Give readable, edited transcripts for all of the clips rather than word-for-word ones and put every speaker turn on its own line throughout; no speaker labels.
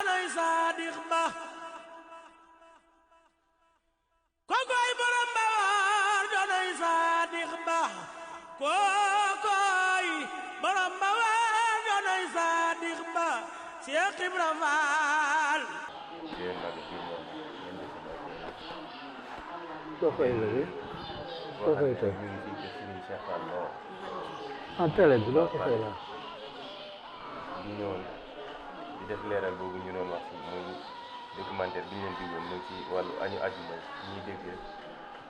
doonay Saadix Ba kokoy borom Mbawor doonay Saadix Ba kokoy borom Mbawor doonay Saadix Ba Cheikh Ibra Fall
doo fay la de doo fay tey
Serigne Cheikh Fall Mbawor
ah télé bi doo ko fay la
ñu ñëwoon di def leeral boobu ñu doon wax muy documentaire bi ñu leen diggoon muy ci wàllu añu àjjuma ñuy dégg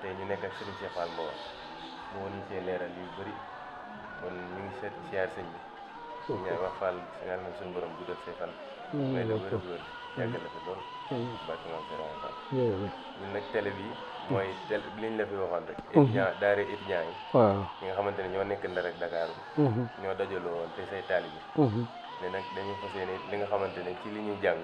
tey ñu nekk ak Serigne Cheikh Fall Mbawor mu woon ñu see leeral yu bëri kon ñu ngi seet siyaar sëñ bi ñaay wax Fall yàlla na suñu borom guddal say fan may la wér wér yàggal la fi lool barke moom Serigne Fall ñun nag télé bi mooy télé bi liñ la fi waxoon rek étudiant daara étudiant yi
waaw
ñi nga xamante ne ñoo nekk Ndar ak Dakar ñoo dajaloo woon te say taalibe mais nag dañuy fas yéene li nga xamante ne ci li ñuy jàng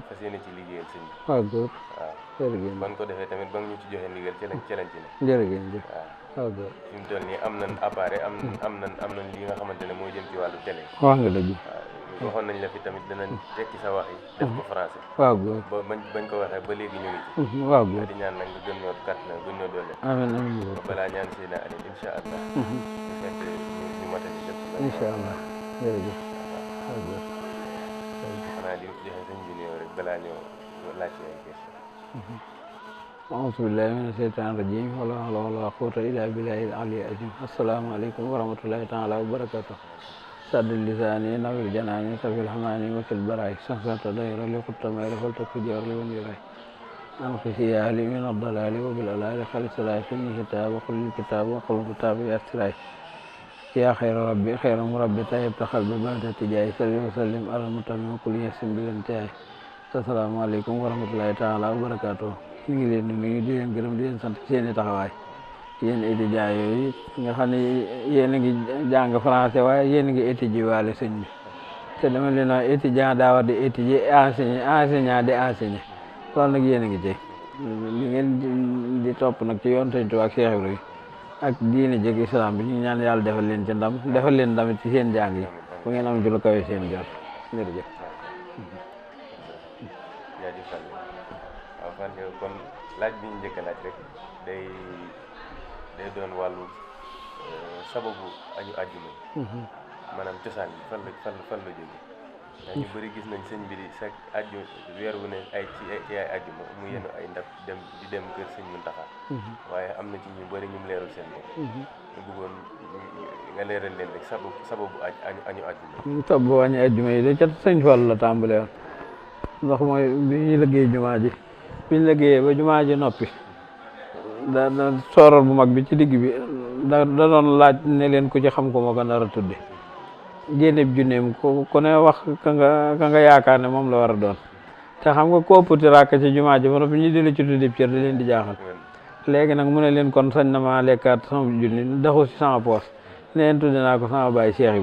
fas yéene ci liggéeyal sëñ bi
waaw góor
waaw
jërëjëf
ban ko defee tamit ba nga ñu ci joxe ndigal ci lañ ci ne
jërëjëf
waaw
waaw góor
fi mu toll nii am nañ appareil am nañ li nga xamante ne mooy jëm ci wàllu télé
wax nga dëgg
waaw waxoon nañ la fi tamit danañ tekki sa wax yi def ko français
waaw góor
ba bañ ko waxee ba léegi ñu ngi ci
waaw góor
di ñaan nag nga gën ñoo kat na gën ñoo doole
amiin amiin góor
balaa ñaan Seydina Ali incha allah ñu fekk ñu matali lépp
incha allah jërëjëf waaw góor
xanaa di joxe sëñ bi nuyoo rek balaa ñoo laaj ci ay question
auzu billahi mina sheytaani rajim wala hawla wala quwwata illa billahi al-ali azim assalaamu aleykum wa rahmatullahi taala wa barakatuh saddil lisaani nawir janaani safil hamaani wasil baraay sansanta dayra li xutta mayra faltak fi joor li wan yuray an xisiyaali min addalaali wa bil alaali xalisalaay finni kitaaba xulil kitaaba wa xulul kitaaba yastiraay yaa xayra rabbi xayra murabbi tayib taxal bi banta tijaay salli wa sallim ala mutamim kul yasim bi leen tiyaay asalaamaaleykum wa rahmatullahi taala wa barakatuh ñu ngi leen di nuyu di leen gërëm di leen sant seeni taxawaay yéen étudiants yooyu nga xam ne yéen a ngi jàng français waaye yéen a ngi étudier waale sëñ bi te dama leen wax étudiant daa war di étudier enseignant di enseigner loolu nag yéen a ngi ci li ngeen di topp nag ci yoon Sëñ Tuubaa ak Cheikh Ibrahima ak diine jëg islam bi ñu ñaan yàlla defal leen ci ndam defal leen ndam ci seen jàng yi bu ngeen am ci lu kawe seen jot jërëjëf
jaajëfal waaw fan kon laaj bi ñu njëkk a laaj rek day doon wàllu sababu añu àjjuma maanaam cosaan bi fan la jóge ndax ñu bëri gis nañ sëñ bi di chaque àjjuma weer wu ne ay àjjuma mu yenu ay ndab di dem kër sëñ Muntaxa waaye am na ci ñu bëri ñu leerul seen bopp ñu bëggoon nga leeral leen rek sababu añu àjjuma
sababu añu àjjuma yi de ca sëñ Fall la tàmbalee woon ndax mooy bi ñu liggéey jumaa ji bi ñu liggéeyee ba jumaa ji noppi da sooroor bu mag bi ci digg bi da doon laaj ne leen ku ci xam ko moo ko nar a tudde génneeb junneem ku ne wax ka nga yaakaar ne moom la war a doon te xam nga ko ëppati ràkk ci jumaa ji ba noppi ñu di la ci tuddeeb cër di leen di jaaxal léegi nag mu ne leen kon sañ na maa lekkaat sama junni daxu si sama poos ne leen tudde naa ko sama baay Cheikh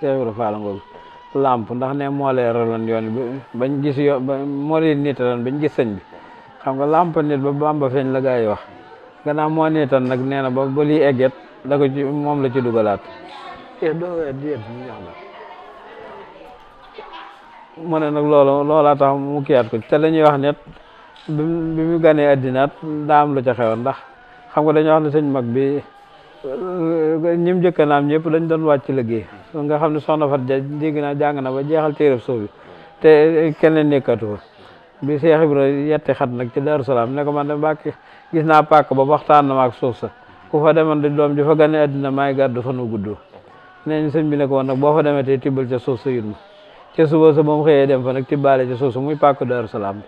Ibra Fall Mbawor lamp ndax ne moo leeraloon yoon bi bañ gis moo leen niitaloon bañ gis sëñ bi xam nga lamp nit ba Bamba feeñ la gaa yi wax gannaaw moo niital nag nee na ba lii egget da ko ci moom la ci dugalaat mu ne nag loolaa tax mu kiyaat ko te dañuy wax net bi mu ganee addinaat daa am lu ca xewoon ndax xam nga dañuy wax ne sëñ mag bi ñim jëkka naam ñëpp dañ doon wàcc liggéey nga xam ne soxna Fat ja dégg naa jàng na ba jeexal téereb suuf bi te keneen nekkatu fa bi Cheikh Ibra yetti xat nag ci Daaru Salaam ne ko man de Mbàkke gis naa pàkk ba waxtaan na ma ak suuf sa ku fa demoon di doom ji fa gane addina maay gàddu fa nu guddoo nee ñu sëñ bi ne ko woon nag boo fa demee te tibbal ca suuf sa yut ma ca suba sa moom xëyee dem fa nag tibbaale ca suuf sa muy pàkk Daaru Salaam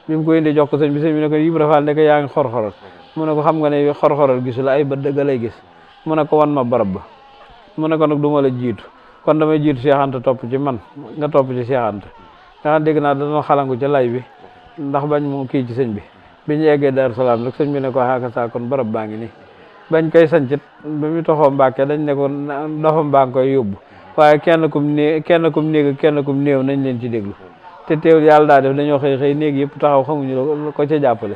bi mu ko indi jox ko sëñ bi ne ko Ibra Fall ne ko yaa ngi xor-xoral mu ne ko xam nga ne xor-xoral gisul ay bët dëgg lay gis mu ne ko wan ma barab ba mu ne ko nag du ma la jiitu kon damay jiitu Cheikh Anta topp ci man nga topp ci Cheikh Anta nga xam dégg naa danoon xalangu ca lay bi ndax bañ mu kii ci sëñ bi ñu eggee Daaru Salaam nag sëñ bi ne ko xaaka saa kon barab baa ngi nii bañ koy sancit ba mu toxoo Mbàkke dañ ne ko dofam baa ngi koy yóbbu waaye kenn kum néeg kenn kum néew nañ leen ci déglu te teewul yàlla daa def dañoo xëy néeg yëpp taxaw xamuñu ko ca jàppale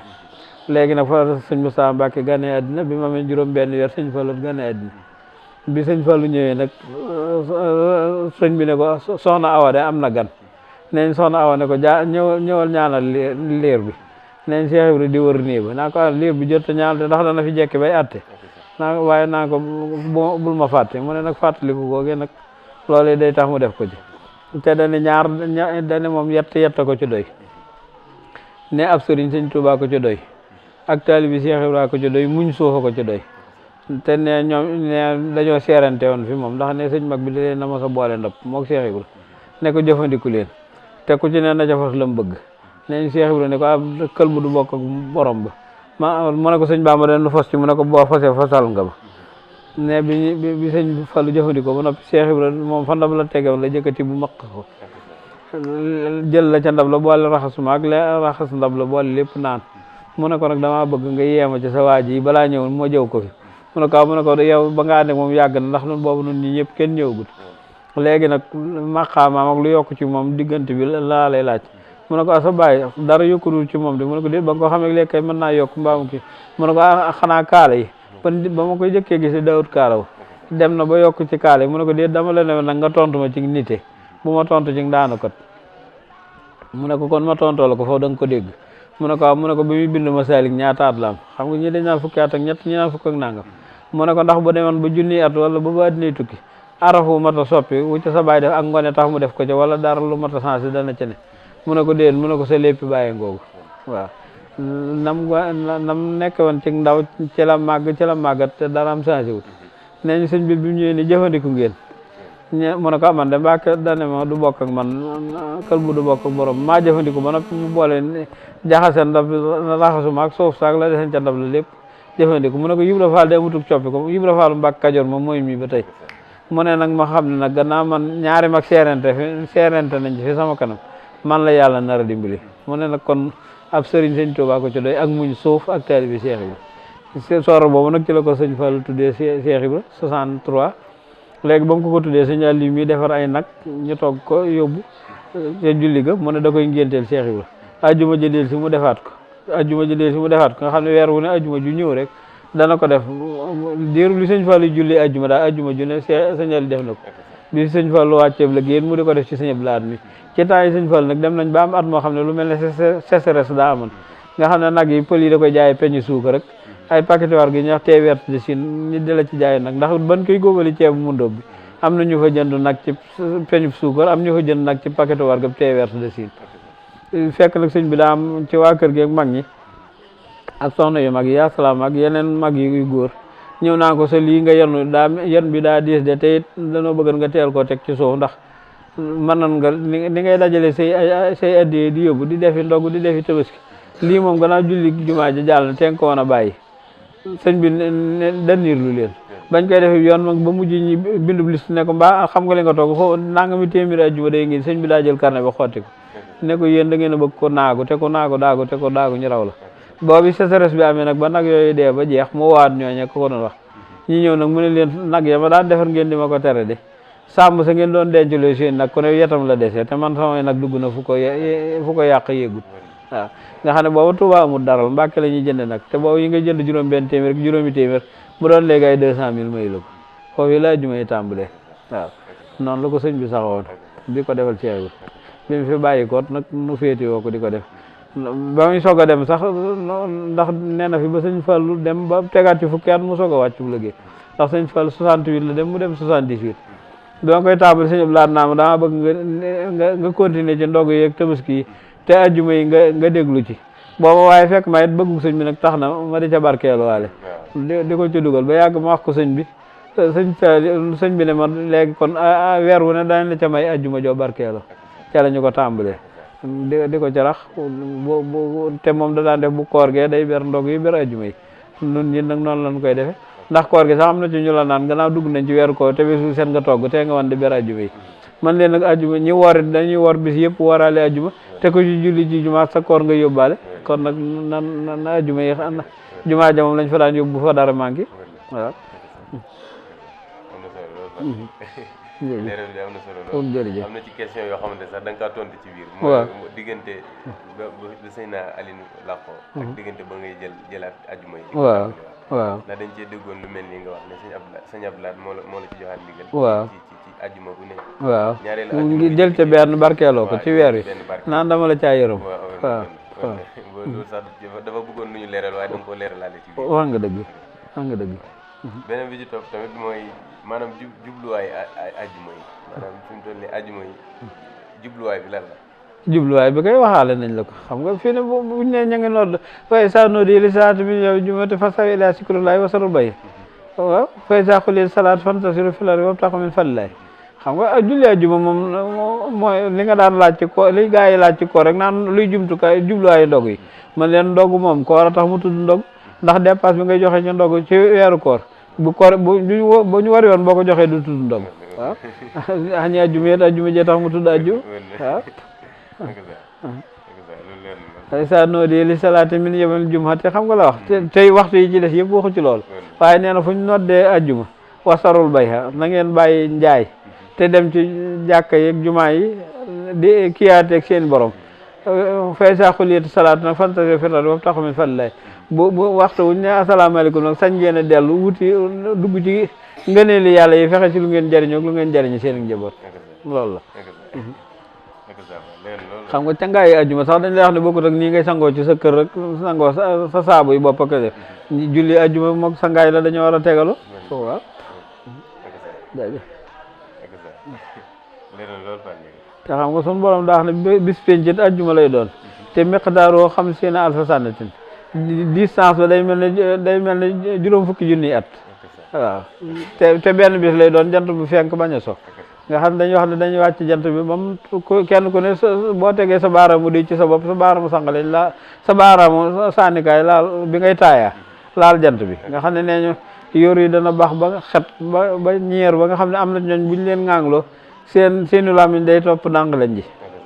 léegi nag fa sëñ Moussa Mbacke gane àddina bi ma amee juróom benn weer sëñ Fallu gane àddina bi sëñ Fallu ñëwee nag sëñ bi ne ko soxna Awa de am na gan neñ soxna Awa ne ko ñëwal ñaanal liir bi neñ Cheikh Ibra di wër nii ba naa ko liir bi jot ñaanal te ndax dana fi jekki bay atte waaye naa ko bul ma fàtte mu ne nag fàttaliku googe nag loolu day tax mu def ko ci te dane dane moom yett ko ci doy ne ab sëriñ sëñ Tuubaa ko ci doy ak taalibi Cheikh Ibra ko ci doy muñ suufa ko ci doy te ne ñoom ne dañoo seerante woon fi moom ndax ne sëñ mag bi da leen na ma sa boole ndab mook Cheikh Ibra ne ko jëfandiku leen te ku ci ne na ca fas la mu bëgg neñ Cheikh Ibra ne ko kël bu du bokk ak borom ba mu ne ko sëñ Bamba den lu fas ci mu ne ko boo fasee fasal nga ma ne bi sëñ Fallu jëfandikoo ba noppi Cheikh Ibra moom fa ndab la tegewoon la jëkkati bu maq ko jël la ca ndab la boole raxasuma ak raxas ndab la boole lépp naan mu ne ko nag damaa bëgg nga yeema ci sa waa ji balaa ñëw moo jëw ko fi mu ne ko yow ba ngaa ne moom yàgg na ndax nun boobu nun ñi ñëpp kenn ñëwagut léegi nag maqaamaam ak lu yokk ci moom diggante bi laa lay laaj mu ne ko sa bàyyi dara yokkudul ci moom de mu ne ko déet ba nga ko xamee léegi kay mën naa yokk mbaamu kii mu ne ko xanaa kaala yi ba ma koy jëkkee gis daawut kaalaw dem na ba yokk ci kaala yi mu ne ko déet dama la ne nag nga tontu ma ci nite bu ma tontu ci daanu kot mu ne ko kon ma tontoo la ko foofu da nga ko dégg mu ne ko waaw mu ne ko bi muy bind Masaalik ñaata at la am xam nga ñi dañ naan fukki at ak ñett ñi naan fukk ak nangam mu ne ko ndax bu demoon ba junni at wala ba addinay tukki arafu mat a soppi wu ca sa baay def ak ngone tax mu def ko ca wala dara lu mat a changé dana ca ne mu ne ko déet mu ne ko sa léppi bàyyi ngoogu waaw nam nekk woon ci ndaw ci la màggat te dara am changé wut nee ñu sëñ bi mu ñëwee ni jëfandiku ngeen mu ne ko man de Mbàkke dane ma du bokk ak man kël bu du bokk ak borom maa jëfandiku ba noppi mu boole jaxase ndab raxasuma ak suuf saak la deseen ca ndab la lépp jëfandiku mu ne ko Ibra Faal de amutug coppi ko Ibra Faal Mbàkke Kajoor moom mooy mi ba tey mu ne nag ma xam ne nag gannaaw man ñaari mag seerente nañ ci fi sama kanam man la yàlla nar a dimbali mu ne nag kon ab sëriñ sëñ Tuubaa ko ci doy ak muñ suuf ak taalibe Cheikh Ibra sooro boobu nag ci la ko sëñ Fallu tuddee Cheikh Ibra 63 léegi ba mu ko tuddee sëñ Aliou mi defar ay nag ñu toog ko yóbbu te julli ga mu ne da koy ngénteel Cheikh Ibra ajjuma jëdeel si mu defaat ko nga xam ne weer wu ne ajjuma ju ñëw rek dana ko def diiru li sëñ Fallu julli ajjuma daal ajjuma ju ne sëñ Aliou def na ko bi sëñ Fallu wàcceeb la génn mu di ko def ci sëñ Abdou Lahad mi ci temps yi sëñ Fallu nag dem nañ ba am at moo xam ne lu mel ne sécheresse daa amoon nga xam ne nag yi pël yi da koy jaay peñu suukar rek ay paquet war gi ñax tee wert de Chine ñi di la ci jaay nag ndax ban koy góobali ceebu mu ndóob bi am na ñu fa jënd nag ci peñu suukar am ñu fa jënd nag ci paquet war ga tee wert de Chine fekk nag sëñ bi daa am ci waa kër gi ak mag ñi ak soxna yu mag yi asalaam ak yeneen mag yu góor ñëw naa ko sa lii nga yen bi daa diis de te it danoo bëgg nga teel koo teg ci suuf ndax mën nan nga ni ngay dajale say addiye di yóbbu di defi ndogg di defi tabaski lii moom gannaaw julli jumaa ji jàll te nga ko woon a bàyyi sëñ bi ne danniir lu leen bañ koy def yoon mag ba mujj ñi bindub liste ne ko mbaa xam nga li nga toog foofu nangami téeméeri ajjuma day ngi sëñ bi daa jël carnet ba xotti ko ne ko yéen da ngeen a bëgg ko naagu te ko naagu daagu te ko daagu ñu raw la boobu sécheresse bi amee nag ba nag yooyu dee ba jeex mu waat ñooñe ko doon wax ñi ñëw nag mu ne leen nag ya ma daan defar ngeen di ma ko tere de sàmm sa ngeen doon denc loo seen nag ku ne yetam la desee te man samay nag dugg na fu ko yàq yéegut waaw nga xam ne boobu Tuuba amul daral Mbàkke la ñuy jënd nag te boobu yi nga jënd juróom benn téeméer ak juróomi téeméer bu doon léegi ay 200 000 may la ko foofu la jumay tàmbalee waaw noonu la ko sëñ bi saxoon di ko defal Cheikh bi mu fi bàyyi koot nag nu féeti woo ko di ko def ba muy soog a dem sax ndax nee na fi ba sëñ Fallu dem ba tegaat ci fukki at mu soog a wàccu liggéey ndax sëñ Fallu 68 la dem mu dem 78 doo koy tàmbali sëñ Abdou Lahad naama dama bëgg nga continuer ci ndog yeeg tabaski yi te ajjuma yi nga déglu ci booba waaye fekk ma it bëggu sëñ bi nag tax na ma di ca barkeelu waale di ko ci dugal ba yàgg ma wax ko sëñ bi sëñ bi ne ma léegi kon weer wu ne dañ la ca may ajjuma joo barkeelu ca la ñu ko tàmbalee di ko ca rax te moom da daan def bu koor gee day ber ndog yi ber ajjuma yi nun ñi nag noonu lañ koy defe ndax koor gi sax am na ci ñu la naan gannaaw dugg nañ ci weeru koor te bisu seen nga togg te nga wan di ber ajjuma yi man leen nag ajjuma ñi woor dañuy woor bis yëpp wooraale ajjuma te ko ci julli ji jumaa sa koor nga yóbbaale kon nag na ajjuma yi xam na jumaa ja moom lañ fa daan yóbbu bu fa dara manqué waaw
leeral bi am na solo
kon
lool
jërëjëf
am na ci question yoo xamante sax da nga kaa tontu ci biir
waaw
mooy diggante ba sëñ naa Alioune làqoo ak diggante ba ngay jëlaat ajuma yi
waaw waaw
ndax dañ cee déggoon lu mel ni nga wax ne sëñ Abdoulaye moo la ci joxaat ndigal
waaw
ci ajuma bu ne
waaw
ñaareelu
mu ngi jël ca benn barkeeloo ko ci weer wi naan dama la caa yërëm waaw
loolu sax dafa bëggoon lu ñu leeral waaye danga koo leeralaale ci biir
wax nga dëgg wax nga dëgg
beneen bi ci topp tamit mooy maanaam jubluwaay ajuma yi maanaam fi mu toll nii ajuma yi jubluwaay bi lan la
jubluwaay bi koy waxaale nañ la ko xam nga fii ne buñ ne ña ngi nodd fay sa noodi li salaatu min yow jumati fa sawi ila sikrullahi wasarul bay waaw fay sa xulil salaat fantasiru filari wabtaqu min fadlillahi xam nga julli ajuma moom mooy li nga daan laaj ci ko li gaa yi laaj ci ko rek naan luy jumtukaay jubluwaayu ndog yi man leen ndog moom koor a tax mu tudd ndog ndax dépasse bi ngay joxe ci ndog ci weeru koor bu koor bu ñu wari woon boo ko joxee du tudd ndog waaw xañi ajuma yet ajuma jee tax mu tudd ajuma waaw ay sa noodi li salaati min yawmil jumu'ati xam nga la wax tey waxtu yi ci des yëpp waxu ci loolu waaye nee na fu ñu noddee ajuma wasarul bayha na ngeen bàyyi njaay te dem ci jàkka yeeg jumaa yi di kiyaateeg seen borom fay sa xuliyati salaat nag fantase firad wam taxu min fadlillahi bu waxtu wuñ ne asalaamaaleykum nag sañ ngeen a dellu wuti dugg ci ngëneeli yàlla yi fexe ci lu ngeen jëriñoo ak lu ngeen jëriñu seen njaboot loolu la xam nga cangaayi ajjuma sax dañ lay wax ne bokkut ak nii ngay sangoo ci sa kër rek sangoo sa saabu yi bopp ak def julli ajjuma moog sangaay la dañoo war a tegalu waaw jaajëf te xam nga sunu borom daa wax ne bis pencit ajjuma lay doon te miqdaaroo xam seen alfa sanatin distance ba day mel ne juróom fukki junniy at waaw te benn bis lay doon jant bu fenk bañ a so nga xam dañuy wax ne dañuy wàcc jant bi ba mu kenn ku ne boo tegee sa baaraamu di ci sa bopp sa baaraamu sànqaleñ la sa baaraamu sànnikaay laal bi ngay taayaa laal jant bi nga xam ne nee ñu yor yi dana baax ba xet ba ñeer ba nga xam ne am na ñooñ buñ leen ŋaangloo seenu làmmiñ day topp ndànk lañ ji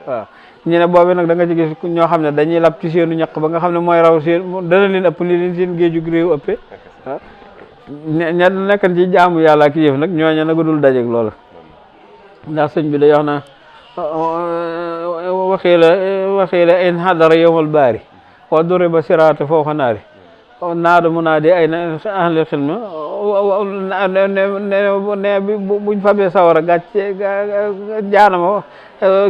waaw ñu ne boobu nag da nga ci gis ñoo xam ne dañuy lab ci seenu ñaq ba nga xam ne mooy raw seen dana leen ëpp li leen seen géejug réew ëppee waaw ña nekkan ci jaamu yàlla ak yëf nag ñooña nag dul dajeeg loola ndax sëñ bi day wax na waxiila in hadara yawmal baari wa duriba siraata fawqa naari naada munaadi ay na ahli xilma ne buñ fabee sawara gàcce jaanama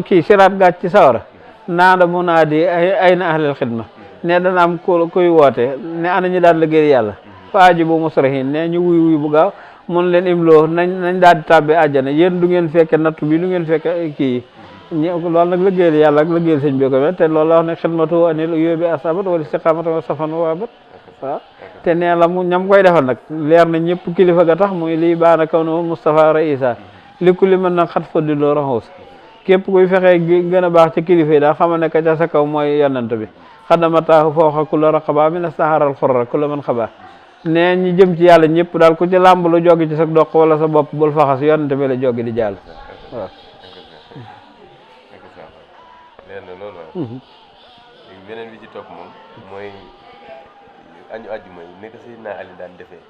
kii siraat gàcc sawara naada munaadi ay na ahli xidma ne dana am kuy woote ne ana ñu daan liggéey yàlla fa ajibu musrihin ne ñu wuy bu gaaw mun leen imloo nañ daal di tàbbi àjjana yéen du ngeen fekke nattu bi du ngeen fekke kii loolu nag liggéeyal yàlla ak liggéeyal sëñ bi ko mel te loolu la wax ne xidmatu anil yóbbi asabat wala istiqamata wa safan waabat waaw te nee la mu ñam koy defal nag leer na ñëpp kilifa ga tax muy lii baana kaw no Moustapha Raïsa li ku li mën nag xat faddiloo raxoos képp kuy fexee gën a baax ci kilifa yi daal xamal ne ka ca sa kaw mooy yonent bi xadamataahu fawqa kulla raqaba min astaharal xurra kulla man xaba nee ñi jëm ci yàlla ñëpp daal ku ci làmb lu joggi ci sa doq wala sa bopp bul faxas yonent bi la joggi di jàll waaw
leer na loolu léegi beneen bi ci topp moom mooy añu àjjuma yi nekk Seydina Ali daan defee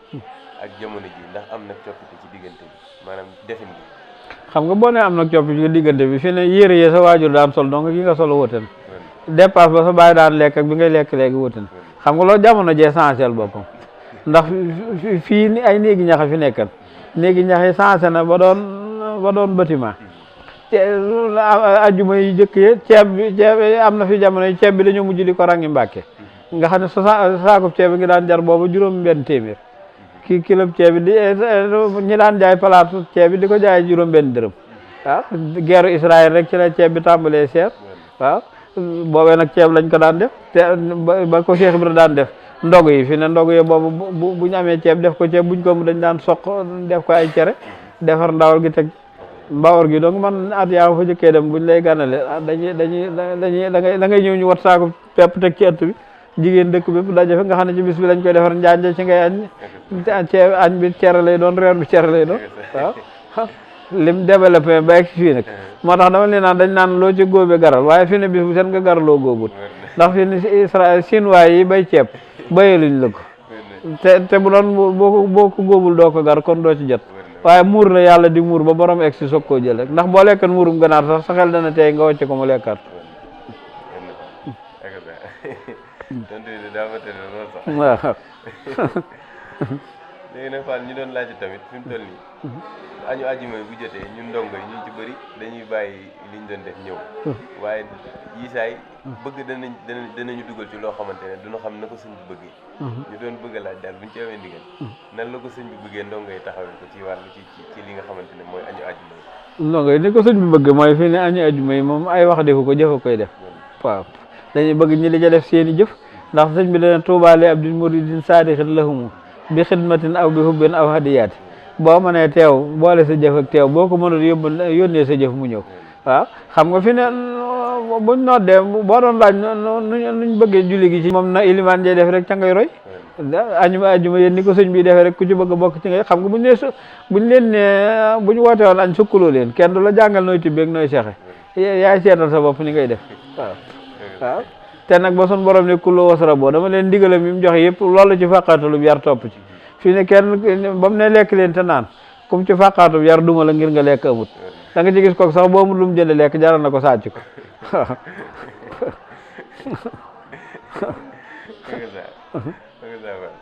ak jamono ji ndax am nag coppite ci diggante bi maanaam defin bi
xam nga boo nee am nag coppite ci diggante bi fi ne yére yi sa waajur daan sol donc ki nga solo wóoten dépasse ba sa bàyyi daan lekk ak bi ngay lekk léegi wóoten xam nga loolu jamono jee essentiel boppam ndax fii ni ay néegi ñax fi nekkan néegi ñax yi changé na ba doon bâtiment ajjuma yi jëkk yi ceeb am na fi jamono yi ceeb bi dañoo mujj di ko rangi Mbàkke nga xam ne saakub ceeb bi ngi daan jar boobu juróom benn téeméer kilo ceeb bi ñi daan jaay palaatu ceeb bi di ko jaay juróom benn dërëm waaw guerre Israël rek ci la ceeb bi tàmbalee seer waaw boobee nag ceeb lañ ko daan def te ba ko Cheikh Ibra daan def ndog yi fi ne ndog yi boobu bu ñu amee ceeb def ko ceeb buñ ko dañ daan soq def ko ay cere defar ndawal gi teg Mbawor gi donc man at yaa fa jëkkee dem buñ lay gànnale da ngay ñëw ñu wat saako pepp teg ci ëtt bi jigéen dëkk bépp daje fa nga xam ne ci bis bi lañ koy defar njaañ ci ngay añ ceeb añ bi cere lay doon reer bi cere lay doon waaw lim développé ba egg fii nag moo tax dama leen naan dañ naan loo ci góobe garal waaye fii ne bis bu seen nga garaloo góobut ndax fii ne Israël Chinois yi bay ceeb bayaluñ la ko te bu doon boo ko góobul doo ko gar kon doo ci jot waaye muur la yàlla di muur ba borom egg si soog koo jël rek ndax boo lekkan muurum ganaar sax sa xel dana tey nga wàcce ko mu lekkaat waaw
léegi nag Fall ñu doon laaj tamit fi mu toll nii añu àjjuma bu jotee ñun ndongo yi ñu ci bëri dañuy bàyyi liñ doon def ñëw waaye yi saay bëgg danañu dugal ci loo xamante ne duñu xam na ko sëñ bi bëggee ñu doon bëgg a laaj daal buñu ci amee ndigal nan la ko sëñ bi bëggee ndongo yi taxawee ko ci wàllu ci li nga xamante ne mooy añu àjjuma yi
ndongo yi ni ko sëñ bi bëgg mooy fii ne añu àjjuma yi moom ay wax defu ko jëfa koy def waaw dañuy bëgg ñi li ca def seeni jëf ndax sëñ bi dana tuubaale abdin muridin saadixin lahumu bi xidmatin aw bi hubbin aw hadiyaati boo mënee teew boole sa jëf ak teew boo ko mënul yónnee sa jëf mu ñëw waaw xam nga fi ne buñ noddee boo doon laaj nuñ bëggee julli gi ci moom na ilimaan jay def rek ca ngay roy ajuma yéen ni ko sëñ bi defee rek ku ci bëgg a bokk ci ngay xam nga buñ leen ne buñ woote woon añ sukkaloo leen kenn du la jàngal nooy tibbeeg nooy sexe yaay seetal sa bopp ni ngay def waaw te nag ba sun borom ne kullu wasra boo dama leen digalam mi mu joxe yëpp loolu ci fàqaatulub yar topp ci fii ne kenn ba mu ne lekk leen te naan comme ci fàqaatub yar duma la ngir nga lekk amut da nga ci gis kook sax boo amul lu mu jënd lekk jaral na ko sàcc ko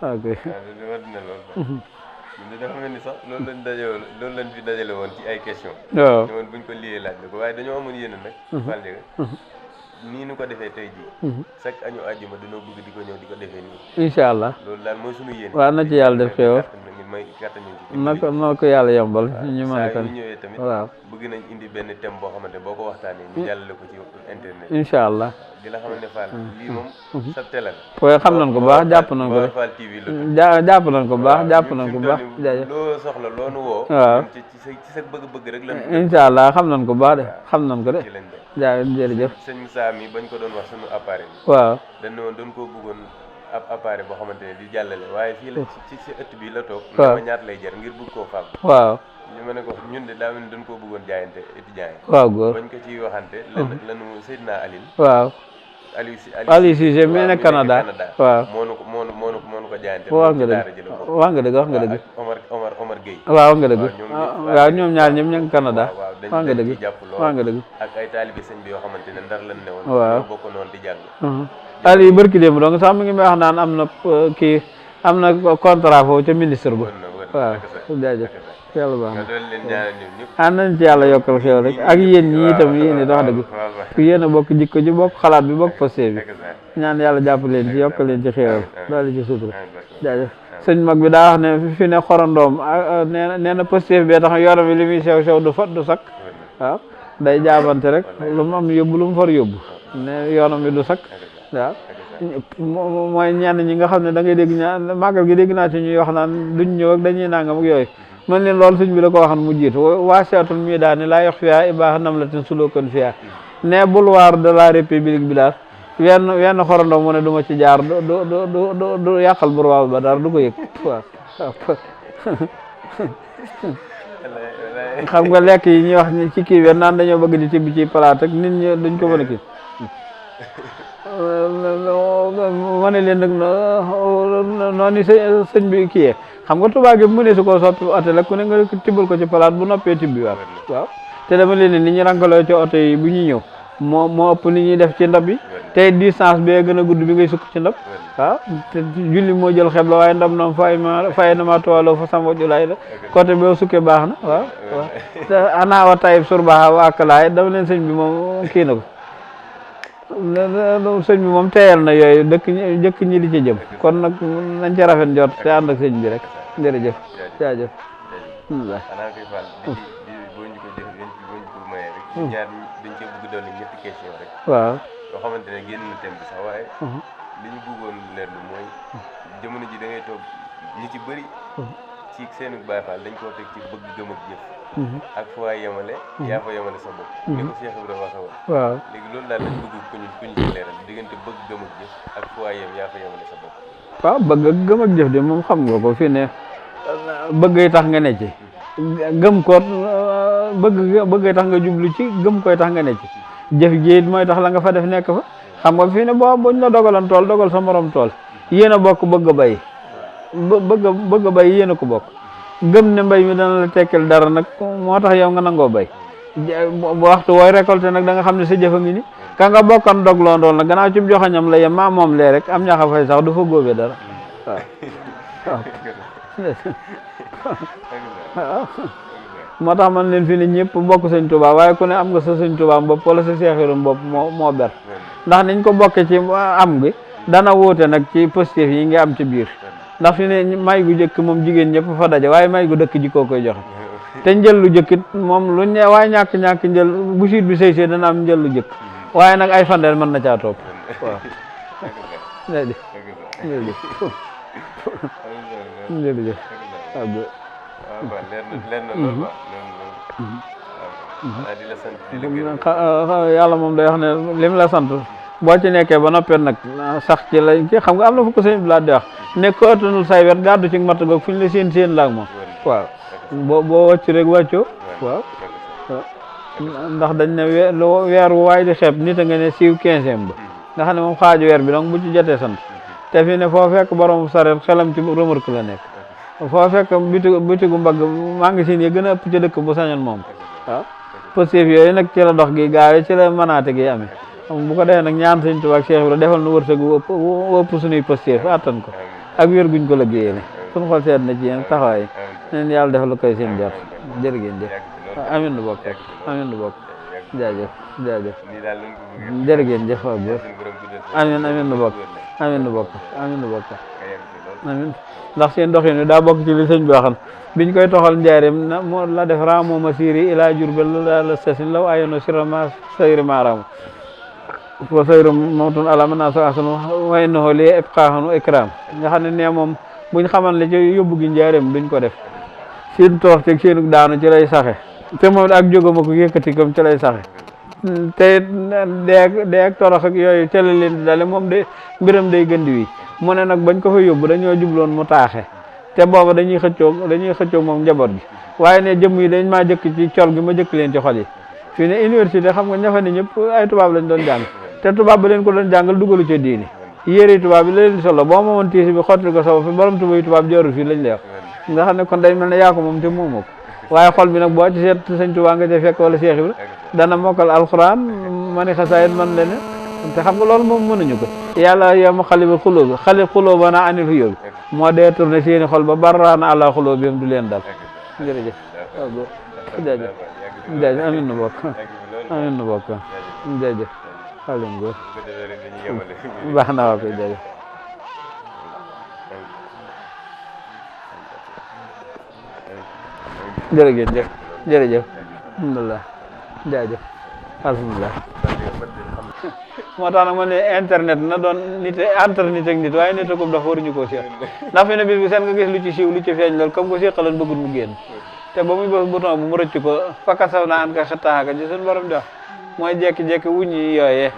ok
dafa mel ni sax loolu lañ fi dajale woon ci ay question
waaw
ñëwoon buñ ko liyee laaj la ko waaye dañoo amoon yéene nag Fall Ndiaga nii nu ko defee tey jii chaque añu àjjuma dañoo bëgg di ko ñëw di ko defee nii
incha allah
loolu daal mooy suñu yéene
waaw na ci yàlla def xew
may gàtta
na ko yàlla yombal ñu mën a kan
ñëwee tamit
waaw
bëgg nañ indi benn thème boo xamante boo ko waxtaanee ñu jàllale ko ci internet
incha allah
di la xamante ne Fall lii moom sa télé la
waaye xam nañ ko baax jàpp nañ ko
Fall TV la
jàpp nañ ko baax jàpp nañ ko baax jaajëf
loo soxla loo nu woo
waaw
ci sa bëgg-bëgg rek la
incha allah xam nañ ko baax de xam nañ ko de jaajëf jërëjëf
sëñ Moussa mi bañ ko doon wax suñu appareil
waaw
dañ ne woon doon koo bëggoon ab appareil boo xamante ne di jàllale waaye fii la ci ëtt bi la toog
waaw
ma ñaata lay jar ngir bëgg koo fàgg
waaw
ñu ma ne ko ñun de daa mel ni dañ koo bëggoon jaayante étudiant yi
waaw góor
bañ ko ciy waxante lanu Seydina Alioune
waaw Aliou Cissé mi nekk Canada waaw
moo nu ko jaayante
wax nga dëgg wax nga dëgg wax nga dëgg
Omar Gueye
waaw wax nga dëgg waaw ñoom ñaar ñëpp ñu ngi Canada wax nga dëgg wax nga dëgg
ak ay taalibe sëñ bi yoo xamante ne ndar lañ ne woon
waaw
ñoo bokk noonu di jàng
Aliou barki démb donc sax mi ngi may wax naan am na kii am na contrat foofu ca ministre ba waaw jaajëf yàlla baax na nañ ci yàlla yokkal xew rek ak yéen ñi itam yéen it wax dëgg ku yéen a bokk jikko ji bokk xalaat bi bokk posté bi ñaan yàlla jàpp leen ci yokkal leen ci xewal daal ci sutura jaajëf sëñ mag bi daa wax ne fi ne xorandoom nee na posté bi bee tax yoram bi li muy sew sew du fat du sakk waaw day jaabante rek lu mu am yóbbu lu mu far yóbbu ne yoonam bi du sakk waaw mooy ñenn ñi nga xam ne da ngay dégg ñaan màggal gi dégg naa ci ñuy wax naan duñ ñëw ak dañuy nangam ak yooyu man leen loolu suñ bi la ko waxan mu jiitu waa seetul mii daal ni laa yox fiyaa ibaax nam la ten sulookan fiyaa ne boulevard de la république bi daal wenn xorandoo mu ne du ma ci jaar du yàqal boulevard ba dara du ko yëg waaw xam nga lekk yi ñuy wax ni ci kii bi naan dañoo bëgg di tibb ci palaat ak nit ñi duñ ko mën a kii ma ne leen nag noonu sëñ bi kiyee xam nga tubaab gi mu ne su ko soppi oto la ku ne nga tibbal ko ci palaat bu noppee tibbi waat waaw te dama leen ne ni ñu rankaloo ci oto yi bu ñuy ñëw moo ëpp ni ñuy def ci ndab bi te distance bee gën a gudd bi ngay sukk ci ndab waaw te julli moo jël xeb la waaye ndab noom fay na ma tooloo fa sama julaay la côté boo sukkee baax na waaw waaw te anaa wa tayib surbaaxa wa akalaay dama leen sëñ bi moom kii na ko sëñ bi moom teeyal na yooyu jëkk ñi di ci jëm kon nag nañ ci rafet njort te ànd ak sëñ bi rek jërëjëf jaajëf
xanaa koy Fall boo ñu ko mayee rek ñaar dañ cee bëgg dolli ñetti question rek
waaw
yoo xamante ne génn na thème bi sax waaye li ñu bëggoon leerlu mooy jamono ji da ngay toog ñi ci bëri ci seenu Baay Faal dañ koo teg ci bëgg gëm ak jëf ak foo yemale yaa fa yemale sa bopp ni ko Cheikh Ibrahima waxe woon waaw léegi loolu daal lañ bëgg ku ñu ci leeral diggante bëgg gëm ak jëf ak foo yem yaa fa yemale sa bopp
waaw bëgg ak gëm ak jëf de moom xam nga ko fii ne bëggay tax nga ne ci gëm ko bëggay tax nga jublu ci gëm koy tax nga ne ci jëf ji mooy tax la nga fa def nekk fa xam nga fii ne buñ la dogalan tool dogal sa morom tool yéen a bokk bëgg a bay bëgg a bay yéen a ko bokk gëm ne mbay mi dana la tekkal dara nag moo tax yow nga nangoo bay bu waxtu wooy récolté nag da nga xam ne sa jëfa ngi ni ka nga bokkan dog loondool nag gannaaw ci joxañam la yem maa moom lee rek am ñaxa fay sax du fa góobee dara waaw moo tax man leen fi ne ñëpp bokk sëñ Touba waaye ku ne am nga sa sëñ Touba bopp wala sa seexirum bopp moo ber ndax niñ ko bokke ci am gi dana wóote nag ci positif yi nga am ci biir ndax fi ne may gu jëkk moom jigéen ñëpp fa daje waaye may gu dëkk ji koo koy joxe te njël lu jëkkit moom lu ñe waaye ñàkk njël bu siit bi sëy dana am njël lu jëkk waaye nag ay fandeel mën na caa topp waaw jërëjëf jërëjëf yàlla moom day wax ne lim la sant boo ci nekkee ba noppee nag sax ci la ci xam nga am na fu ko sëñ bi laa di wax nekk ko ëttanul say wet gàddu ci matt goog fu ñu la seen laag moom waaw boo wàcc rek wàccoo waaw ndax dañ ne weer wu waay di xeeb nit a nga ne siiw 15e ba nga xam ne moom xaaju weer bi donc bu ci jotee sant te fi ne foo fekk borom sareet xelam ci remorque la nekk foo fekk bitigu mbagg magasin yi gën a ëpp ci dëkk bu sañoon moom waaw positif yooyu nag ci la dox gi gaawee ci la mënaate gi amee bu ko defee nag ñaan sëñ Tuubaa ak Cheikh Ibrahima defal nu wërsëg ëpp suñuy positif attan ko ak wér guñ ko liggéeyee suñu xol seet na ci yéen taxawaay neen yàlla defal la koy seen jot jërë ngeen jëf amiin nu bokk amiin nu bokk jaajëf jërë ngeen jëf waaw góor amiin nu bokk amiin nu bokk amiin nu bokk amiin ndax seen doxin wi daa bokk ci li sëñ bi waxan biñ koy toxal njaareem na moo la def ramo ma siri ila Jurbel la sasin law ayono sirama sayri maaramu fo sayru mawtun alama na sa asanu way no li ibqahanu ikram nga xam ne ne moom buñ xaman li ci yóbbu gi njaareem duñ ko def seen toox teg seenu daanu ci lay saxe te moom ak jógama ko yëkkati kom ci lay saxe te dee ak torox ak yooyu ca la leen di dale moom de mbiram day gëndi wi mu ne nag bañ ko fa yóbbu dañoo jubloon mu taaxe te booba dañuy xëccoo moom njaboot gi waaye ne jëmm yi dañ maa jëkk ci col gi ma jëkk leen ci xol yi fii ne université xam nga ñafa ne ñëpp ay tubaab lañ doon jàng te tubaab ba leen ko doon jàngal dugalu ca diini yére tubaab bi la leen solo boo moomoon tiisi bi xottil ko saba fi borom tuba yi tubaab jarul fii lañ lay wax nga xam ne kon day mel ne yaa ko moom te moomoo ko waaye xol bi nag boo ci seet sëñ Tuubaa nga ca fekk wala Cheikh Ibra dana mokkal alxuraan mani xasaayit man lene te xam nga loolu moom mënuñu ko yàlla yow ma xalibal xulóo bi xalib xulóo ba naa anil xuyóo bi moo dee tourné seeni xol ba barraana àlla xulóo bi am du leen dal jërëjëf jaajëf jaajëf amin nu bokk amin nu bokk jaajëf xalim góor baax na waa koy jaajëf jërëjëf jërëjëf alhamdulilah jaajëf alhamdulilah moo tax nag ma ne internet na doon nit entre nit ak nit waaye nit ak dafa waruñu koo seet ndax fi ne bis bi seen nga gis lu ci siiw lu ci feeñ loolu comme ko séqaloon bëggul mu génn te ba muy bës bouton bu mu rëcc ko fakka saw naa an ka xëttaaka ci suñu borom di wax mooy jekki-jekki wuññi yooyee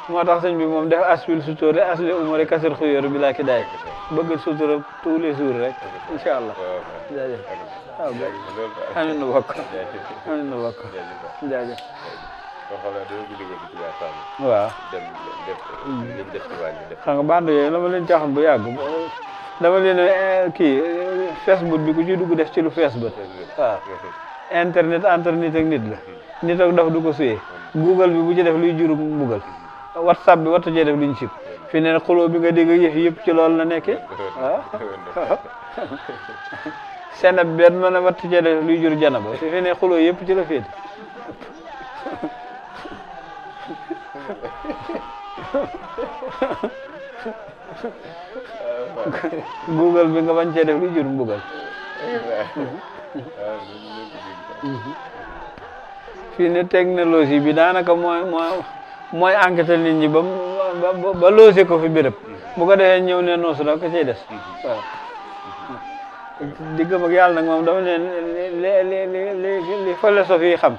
moo tax sëñ bi moom def aspil sutóore asli umari kasir xuyóoru bi laa ki daay bëgg sutura tous les jours rek incha allah jaajëf waaw amin nu bokk amin nu bokk jaajëf waaw xam nga bande yooyu dama leen caaxaan bu yàgg dama leen kii Facebook bi ku ci dugg def ci lu Facebook waaw internet entre nit ak nit la nit ak daf du ko suyee Google bi bu ci def luy juru mbugal WhatsApp bi wattu cee def luñ sib fi ne xuloo bi nga dégg yëf yëpp ci loolu la nekkee waaw senab benn mën a wattu cee def luy jur janaba fi ne xuloo yëpp ci la féete Google bi nga bañ cee def luy jur mbugal fii ne technologie bi daanaka mooy enquêter nit ñi ba loose ko fi béréb bu ko defee ñëw ne noosu da ko ciy des waaw diggam ak yàlla nag moom dama leen li philosophie yi xam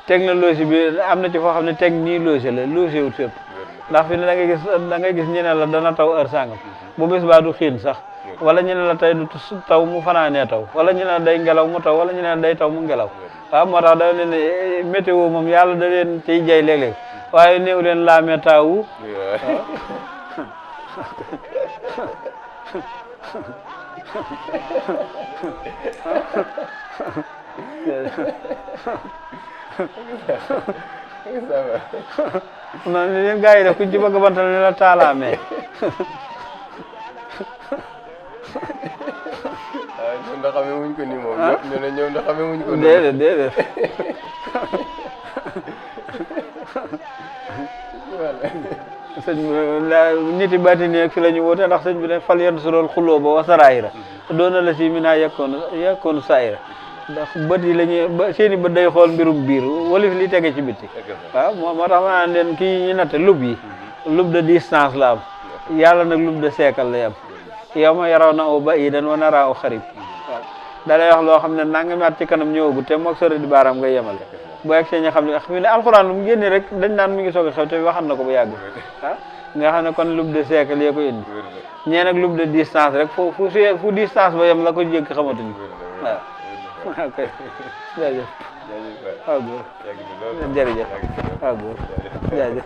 technologie bi am na ci foo xam ne teg nii loose la loose wut fépp ndax fi ne da ngay gis ñeneen la dana taw heure sangam bu bés baa du xiin sax wala ñeneen la tey du taw mu fanaanee taw wala ñeneen la day ngelaw mu taw wala ñeneen day taw mu ngelaw waaw moo tax da leen météo moom yàlla da leen ciy jay léeg-léeg waaye néew leen la météo non yéen gars yi def kuñ ci bëgg bantal ne la taalaamee
ñoom da xamee wuñ ko ni moom ñu ne ñoom da xamee wuñ ko
déedéet sëñ bi la nit yi bàtti nii fi la ñu woote ndax sëñ bi ne fal yenn su lool xuloo ba wasaraayira doona la si mi naa yekkoonu saayira ndax bët yi la ñuy seeni bët day xool mbirum biir walif li tege ci bitti waaw moo tax ma naan leen kii ñu natte lub yi lub de distance la am yàlla nag lub de seekal lay am yow ma yaraw na o ba idan wa naraaw xarib waaw da lay wax loo xam ne nangami at ci kanam ñëwagu te moog sori di baaraam nga yemale boo egg see ñu xam ne fi ne alxuraan lu mu génne rek dañ naan mi ngi soog a xew te waxan na ko bu yàgg ah nga xam ne kon lub de siècle yee ko indi ñee nag lub de distance rek fu distance ba yem la ko jégg xamatuñu waaw ok jërëjëf waaw góor jërëjëf waaw góor jaajëf